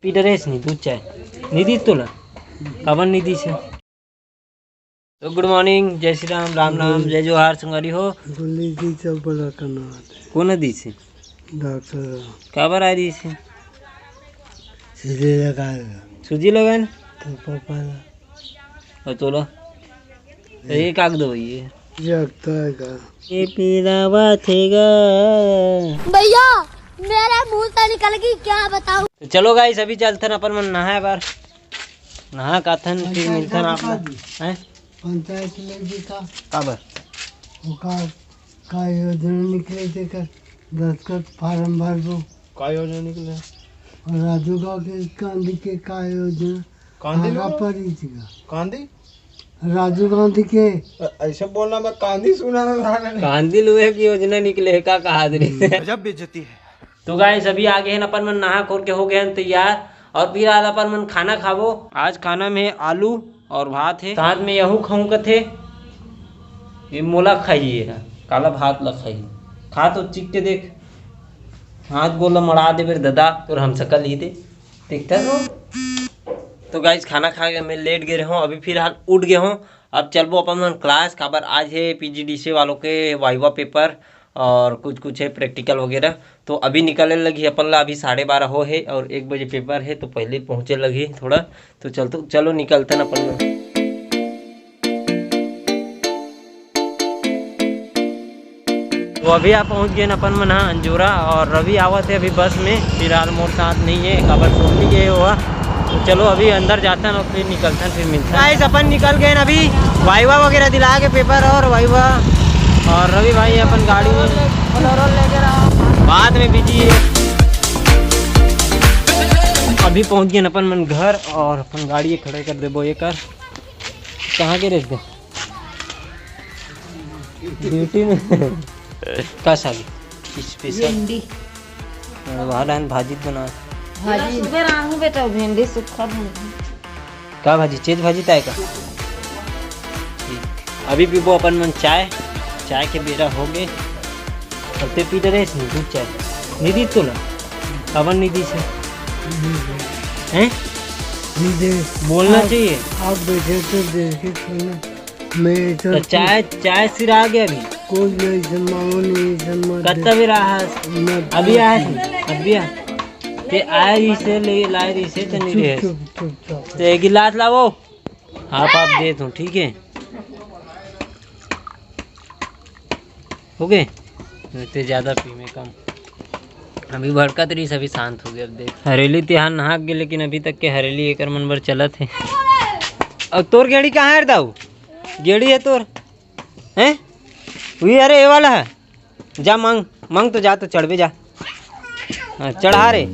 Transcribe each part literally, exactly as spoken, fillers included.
पी dress नहीं, दूध चाय नहीं दी तोला। काबर नहीं दी से? तो गुड मॉर्निंग, जय श्री राम, राम राम, जय जोहार संगवारी हो। बोली दी सब बड़ा करना होता है। कौन दी से? डॉक्टर। काबर आ रही से? सूजी लगा। सूजी लगा ना? तो पापा ला। और तोला? तो ये काग दो ये। ये अगता है का? ये पीला बात है गा। भैया, मेरे मुंह से निकल गई, क्या बताऊं? तो चलो गाइस, अभी चलथन अपन मन नहाए बर। नहा काथन, फिर पंचायत मिलथन का आप बता लोग। दी। हैं? पंचायत ले दी का? काबर? वो का, का योजना निकले थे कर? दस्तखत फार्म भर दो। का योजना निकले? और राजू गांव के गांधी के का योजना? कांदी आगा लो। पर ही थी का? कांदी? राजू गांधी के। अ-, ऐसे बोलना, मैं कांदी सुना ना था मैंने। कांदी लुए की योजना निकले का कहा दे। गजब बेइज्जती है। तो गाइस, अभी आ गए हैं अपन मन नहा खोर के, हो गए हैं तैयार। और फिर आज अपन मन खाना खाबो। आज खाना में आलू और भात है, साथ में यहू खाऊं कथे। ये मोला खाइए ना, काला भात ला खाइए। खा तो चिक के देख, हाथ गोला मड़ा दे बेर ददा, तोर हम सकल ही दे। ठीक था। तो गाइस, खाना खा के मैं लेट गए रहूँ, अभी फिलहाल उठ गए हूँ। अब चलबो अपन मन क्लास, काबर आज है पीजीडीसी वालों के वाइवा पेपर और कुछ कुछ है प्रैक्टिकल वगैरह। तो अभी निकले लगी अपन ला, अभी साढ़े बारह हो है और एक बजे पेपर है, तो पहले पहुँचे लगी थोड़ा। तो चल, तो चलो निकलते ना अपन मन। तो अभी आप पहुंच गए न अपन मन हा अंजोरा, और रवि आवत है अभी बस में, फिलहाल मोर साथ नहीं है, काबर सोनी गए हुआ। तो चलो अभी अंदर जाता ना, फिर निकलता, फिर मिलता। गाइस, अपन निकल गए ना अभी, वाइवा वगैरह दिला के पेपर और वाइवा, और रवि भाई अपन गाड़ी में बाद में बिजी है। अभी पहुंच गए न अपन मन घर, और अपन गाड़ी खड़े कर देबो ये कर। कहाँ के रख दे? ड्यूटी में। का साग? स्पेशल। भिंडी। हाँ, वहाँ रहन भाजी बना। भाजी। सुबह रांधू बेटा, भिंडी सुखा भाजी। का भाजी? चेत भाजी ताय का? ठीक। अभी पीबो अपन मन चाय। चाय के बेरा हो गए। अब ते पी डरे नहीं, दूध चाय। नहीं दी तो ना। काबर नहीं दी से? हैं? नहीं दे। बोलना आप, चाहिए। आप बैठे तो देखे थे ना। मैं तो तो चाय, चाय सिरा गया अभी। कोई नहीं जमाओ, नहीं जमा दे। कत्ता भी रहा है? मैं अभी आया है, अभी आ। ते आए रही से, ले लाए रही से, तो नहीं रहे। चुप, चुप, चुप, चुप। तो एक गिलास लाओ। आप, आप दे दो, ठीक है? हो गए? ते ज्यादा पी में कम। अभी भड़कत रही, सभी शांत हो गए। अब देख, हरेली तिहार नहा के, लेकिन अभी तक के हरेली एकर मन बर चलत है। और तोर गेड़ी कहाँ है दाऊ? गेड़ी है तोर? हैं? वही, अरे, ये वाला है। जा मांग, मांग तो जा, तो चढ़बे जा। हाँ, चढ़ा रे।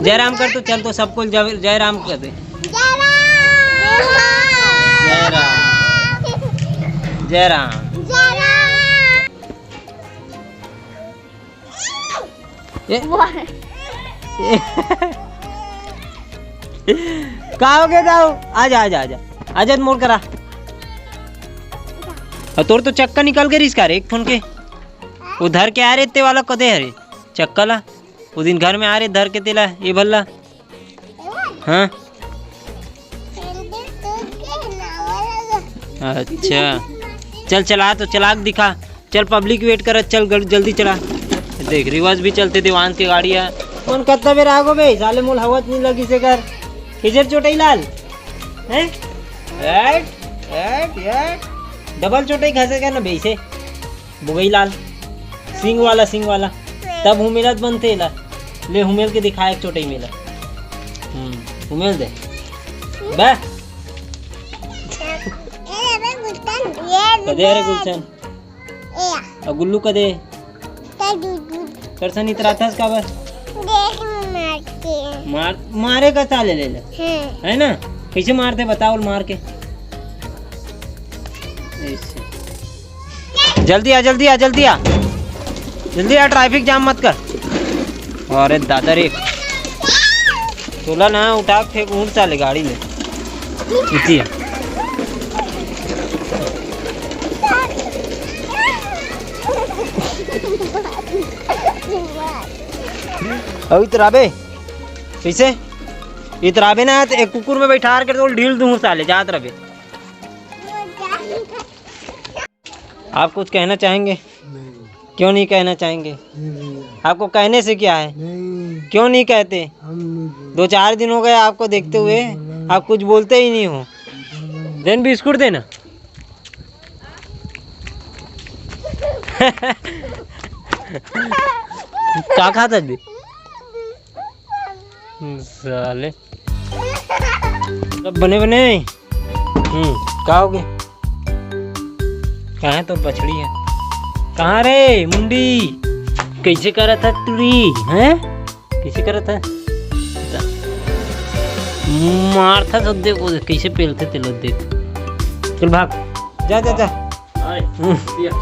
जय राम कर तो, चल तो सबको जय, जय राम कर दे। जय राम। जय राम। जय राम। ए, वाह। ए, का हो गया दाऊ? आजा, आजा, आजा। आजा, मोड़ करा। और तोर तो चक्का निकल के रिस का रे, एक ठोन के। वो धर के आ रे, ते वाला कदे हरे चक्का ला। वो दिन घर में आ रे, धर के तेला, ये भल्ला। हाँ। अच्छा, चल चला, तो चला के दिखा। चल, पब्लिक वेट करत, चल गल-, जल्दी चला। देख, रिवर्स भी चलते दीवान के गाड़ी है। कौन कत्ता बेर आगो बे, साले मोल हवा नहीं लगी से कर। किजर चोटई लाल। हैं? Eight, eight, eight. डबल चोटई खसे कर ना बे इसे। बुगई लाल। सिंग वाला, सिंग वाला। तब हुमेलत बनते ला। ले हुमेल के दिखा एक चोटई मेला। हम्म, हुमेल दे। बे। कदे हरे गुलशन? ए। और गुल्लू कदे? करसन इतराथस काबर? देख मार के। मार, मारे का चाले ले ले। हैं। है ना? कैसे मारते बताओ मार के? ऐसे। जल्दी आ, जल्दी आ, जल्दी आ। जल्दी आ, ट्रैफिक जाम मत कर। अरे दादा रे। तोला ना उठा के फेंक, उठ साले गाड़ी में। इतनी है। अउ इतराबे, कइसे? इतराबे ना, त एक कुकुर में बैठार के तो ढील दूँ साले, जात रबे। आप कुछ कहना चाहेंगे? नहीं। क्यों नहीं कहना चाहेंगे? नहीं भैया। आपको कहने से क्या है? नहीं। क्यों नहीं कहते? हम नहीं बोलते। दो चार दिन हो गए आपको देखते हुए, नहीं बोला। आप कुछ बोलते ही नहीं हो। नहीं बोला। देन बिस्कुट देना। का खाता बे? साले। सब बने बने। हम्म, का हो गया? कहाँ है तोर बछड़ी है? कहाँ रे मुंडी? कइसे करत है टुरी? हैं? कइसे करत है? मारथा तो देख, वो कइसे पेलथे तेला देख। चल भाग। जा, जा, जा। आय, हम्म। पिया।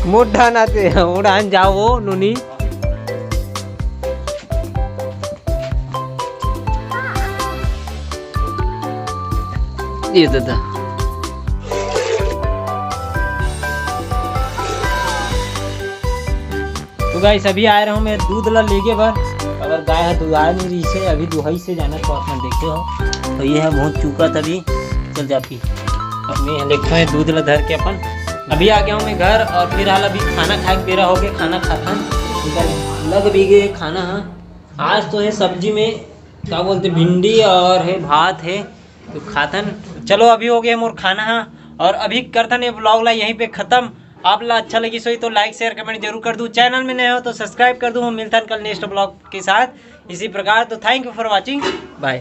मोटा नाते उड़ान जाओ नोनी। ये दादा। तो गाइस, अभी आए रहूँ मैं दूध ला लेगे बर, अगर गाय ह दुहाय नहीं रही से, अभी दुहाई से जाना तो आप मन देखे हो। तो ये है बहुत चूका तभी चल जाती। अब मैं यहाँ देखता हूँ दूध ला धर के अपन। अभी आ गया हूँ मैं घर और फिर हाल अभी खाना खाए के बेरा हो गया, खाना खाथन। लग भी गए खाना। हाँ, आज तो है सब्जी में क्या बोलते भिंडी और है भात है, तो खाथन। चलो अभी हो गया मोर खाना हाँ, और अभी करथन ये ब्लॉग ला यहीं पे खत्म। आप ला अच्छा लगी सोई तो लाइक शेयर कमेंट जरूर कर दू, चैनल में नए हो तो सब्सक्राइब कर दू। हम मिलथन कल नेक्स्ट ब्लॉग के साथ इसी प्रकार। तो thank you for watching, bye।